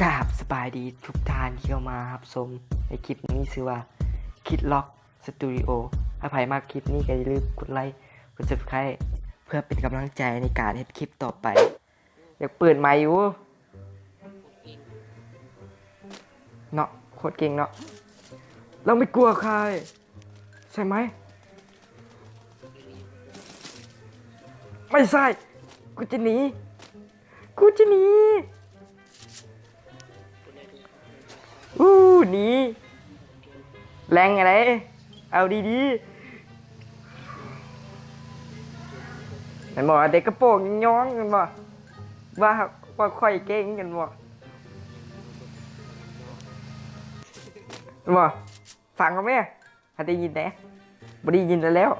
ກາບສະບາຍດີທຸກທ່ານທີ່ເຂົ້າມາຮັບຊົມໃນຄລິບນີ້ ຊື່ວ່າ ຄິດລັອກ ສະຕູດິໂອ. ຖ້າໃຜມັກຄລິບນີ້ກໍຢ່າລືມກົດໄລ ກົດ Subscribe ເພື່ອເປັນກຳລັງໃຈໃນການເຮັດຄລິບຕໍ່ໄປ. ຢາກເປີດໄມຢູ່ເນາະ ໂຄດເກັ່ງເນາະ. เราไม่กลัวใคร ใช่ไหม? ไม่ใช่ กูจะหนี กูจะหนี อู้ หนี แรงอะไร เอาดีๆ แม่นบ่ เด็กกระโปรงย้อง แม่นบ่ ว่า ว่าข้อยเก่ง แม่นบ่ แม่นบ่ ฟังเขาแม่ ถ้าได้ยินแหน่ บ่ได้ยินแล้ว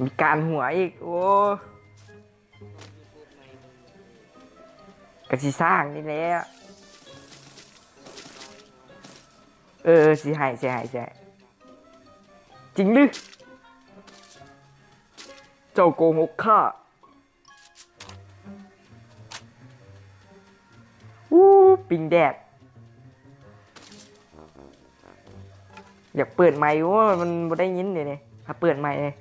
มีการหัวอีก โอ้ ก็สิสร้างนี่แหละ เออ สิให้ สิให้ สิให้ จริงหรือ เจ้าโกหกข้า อู้ ปิงแดด อยากเปิดไมค์อยู่ มันบ่ได้ยินเด้นี่ ถ้าเปิดไมค์นี่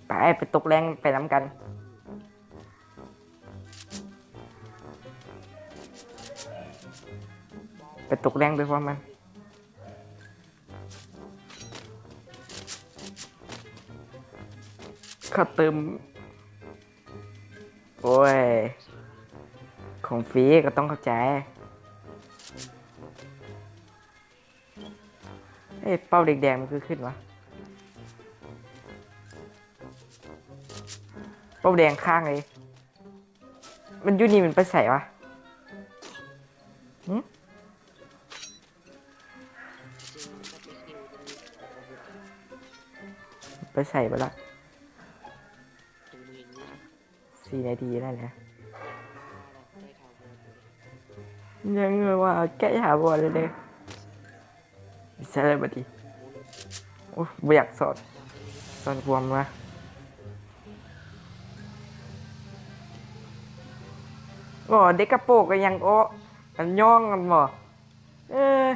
ไป ไปตกแรงไปนำกัน ไปตกแรงไปพร้อมมัน ค่าเติม โอ้ย ของฟรีก็ต้องเข้าใจ เอ๊ะ เป้าแดงๆ มันคือขึ้นวะ เป้าแดงค้างเลย มันอยู่นี่มันไปไสวะ หึ ไปไสบ่ละ สี่นาทีแล้วนะ ยังว่าแกะหาบ่เลยเด้ ใส่เลยบัดนี้ โอ้ บ่อยากสอน สอนความมา โอ้ เด็กกระโปรงก็ยัง โอ้ มันย่องกันบ่ เออ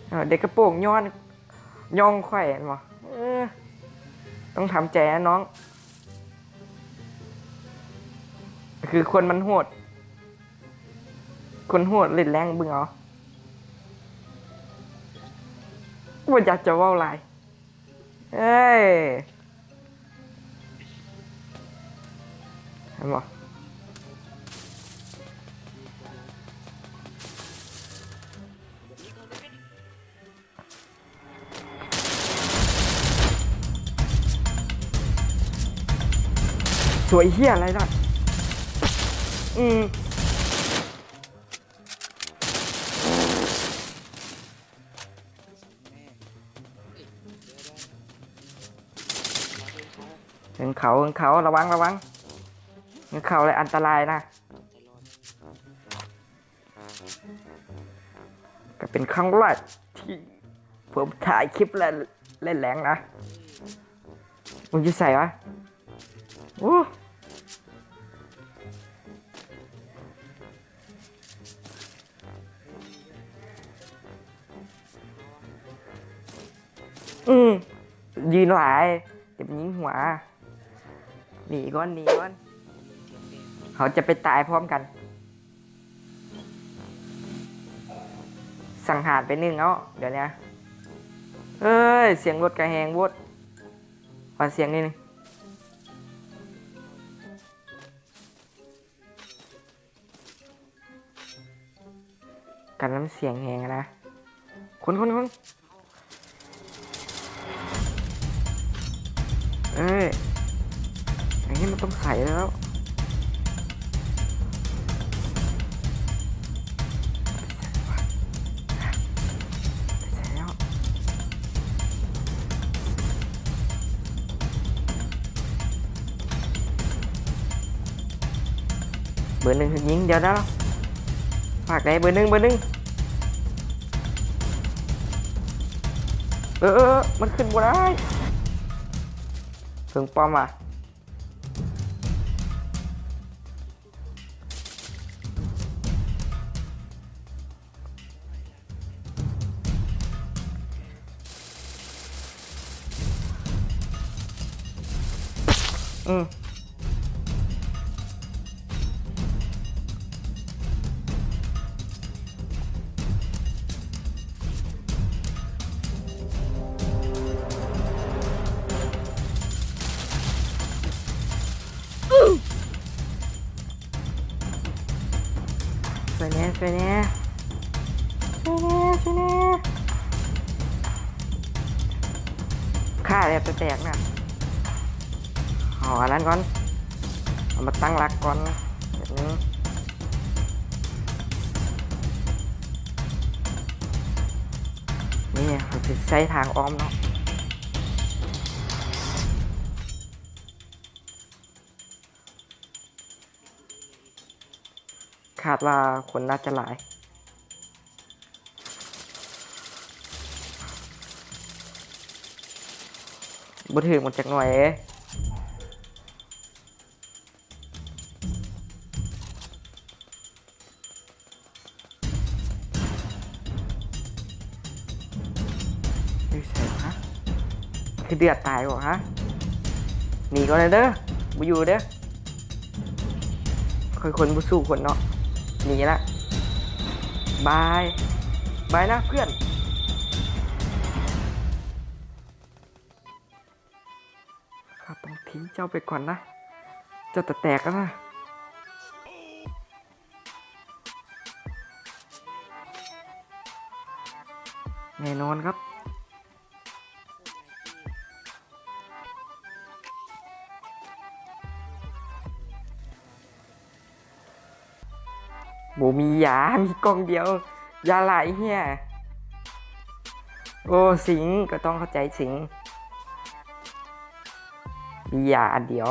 เออ เด็กกระโปรงย้อน ย่องข่อยแม่นบ่ เออ ต้องทำใจนะน้อง คือคนมันโหด คนโหดเล่นแรงเบิ่งเอา บ่อยากจะเว้าหลาย เอ้ย เห็นบ่ สวยเหี้ยอะไรล่ะ อืม เหินเขา เหินเขา ระวัง ระวัง เหินเขาเลยอันตรายนะ ก็เป็นครั้งแรกที่ผมถ่ายคลิปเล่น เล่นแรงนะ มึงอยู่ไสวะ โอ้ อืม ยืนหลาย เดี๋ยวมันยิงหัว หนีก่อน หนีก่อน เขาจะไปตายพร้อมกัน สังหารไปหนึ่งเอา เดี๋ยวนี้ เฮ้ย เสียงรถกระแหงโวด ขอเสียงนิดนึง กันน้ำเสียงแหงนะ คน คน คน เอ้ย อย่างนี้มันต้องใส่แล้ว ใส่แล้ว ເບີໜຶ່ງຖືກຍິງ. ດຽວນະ ພາກໃດ ເບີໜຶ່ງ ເບີໜຶ່ງ. ເອີ ເອີ ເອີ ມັນຂຶ້ນບໍ່ໄດ້. ເພິ່ງປ້ອມວ່າ. ອືມ ຊ່ວຍແດ່ ຊ່ວຍແດ່ ຊ່ວຍແດ່ ຊ່ວຍແດ່. ຂ້າແລ້ວແຕ່ແຕກນະ. ເອົາອັນນັ້ນກ່ອນ ເອົາມາຕັ້ງຫຼັກກ່ອນແປັບໜຶ່ງ. ນີ້ເຮົາຊິໃຊ້ທາງອ້ອມເນາະ. ຄາດວ່າຄົນໜ້າຈະຫຼາຍ. ບໍ່ຖືກມັນຈັກໜ່ອຍເດ້. ຢູ່ໃສຫວະ? ຄືເດືອດຕາຍບໍ່ຫວະ? ໜີກ່ອນເດີ ບໍ່ຢູ່ເດີ. ຂ້ອຍຄົນບໍ່ສູ້ຄົນເນາະ. ໜີລະ. ບາຍ ບາຍນະເພື່ອນ. ຂ້າຕ້ອງຖິ້ມເຈົ້າໄປກ່ອນນະ. ເຈົ້າຈະແຕກແລ້ວນະ. ແນ່ນອນຄັບ. ບໍ່ມີຢາ ມີກ່ອງດຽວ. ຢາຫຼາຍເຮຍ. ໂອ້ ສິງ ກໍຕ້ອງເຂົ້າໃຈສິງ. ມີຢາອັນດຽວ.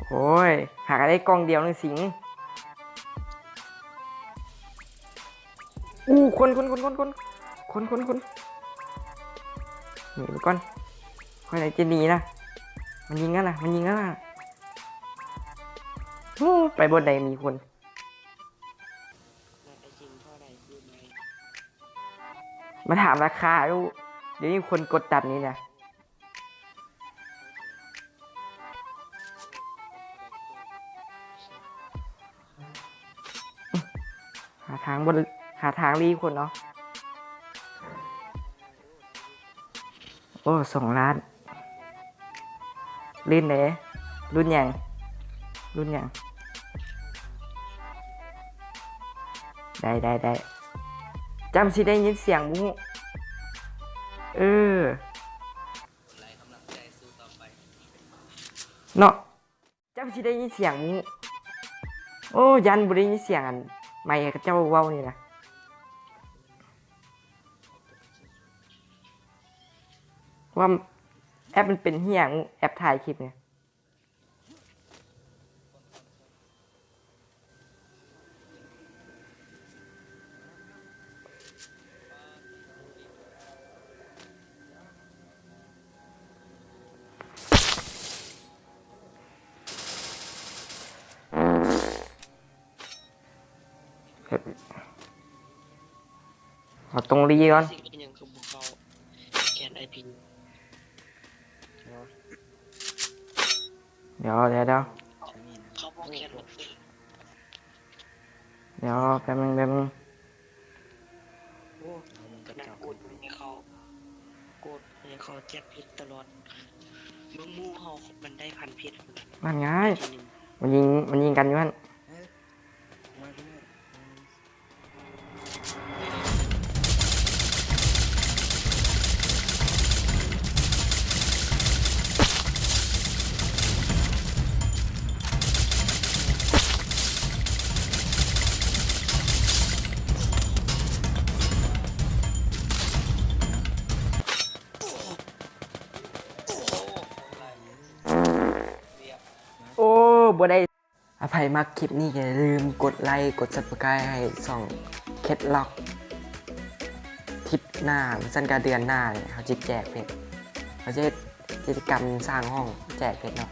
ໂອ້ຍ ຫາກະໄດ້ກ່ອງດຽວໜຶ່ງສິງ. ອູ້ ຄົນ ຄົນ ໜີໄປກ່ອນ. ຂ້ອຍໃນຈະໜີນະ. ມັນຍິງກັນນະ ມັນຍິງກັນນະ. ໂອ້ ໄປບ່ອນໃດມີຄົນ. ມາຖາມລາຄາ ໂອ້ ດຽວນີ້ຄົນກົດດັນນີ້ນະ. ຫາທາງບໍ່ ຫາທາງລີ້ຄົນເນາະ. ໂອ້ ສອງລ້ານ. ລຸ້ນເດ້ ລຸ້ນຫຍັງ ລຸ້ນຫຍັງ? ໄດ້ ໄດ້ ໄດ້. ຈຳຊິໄດ້ຍິນສຽງບໍ່ຮູ້. ເອີ ເນາະ ເຈົ້າຊິໄດ້ຍິນສຽງນີ້. ໂອ້ ຢ້ານບໍ່ໄດ້ຍິນສຽງອັນໄມເຂົາເຈົ້າເວົ້ານີ້ນະ. ວ່າແອັບມັນເປັນອີ່ຫຍັງ ແອັບຖ່າຍຄລິບນີ້. ເຮົາຕ້ອງລີກ່ອນ. ເປັນຫຍັງຄືບໍ່ເຂົ້າແຄນໄອພີ? ດຽວ ດຽວ ດຽວ ເຂົ້າບໍ່ແຄນ ດຽວ ແປັບໜຶ່ງ ແປັບໜຶ່ງ. ໂອ້ ມັນກະເຈົ້າ ກົດໃຫ້ເຂົາ ກົດໃຫ້ເຂົາແຈັບເພັດຕະຫຼອດ. ເບິ່ງໝູ່ເຮົາມັນໄດ້ພັນເພັດ. ນັ້ນໄງ ທີໜຶ່ງ ມັນຍິງ ມັນຍິງກັນຢູ່ຫັ້ນ. ເອີ ມາ ໂອ້ ບໍ່ໄດ້ ຖ້າໃຜມັກຄລິບນີ້ກໍຢ່າລືມກົດໄລ ກົດ Subscribe ໃຫ້ຊ່ອງເຄັດລັອກ. ທິດໜ້າ ຊັ້ນກະເດືອນໜ້ານີ້ ເຮົາຊິແຈກເພັດ ເຮົາຊິເຮັດກິດຈະກຳສ້າງຫ້ອງແຈກເພັດເນາະ.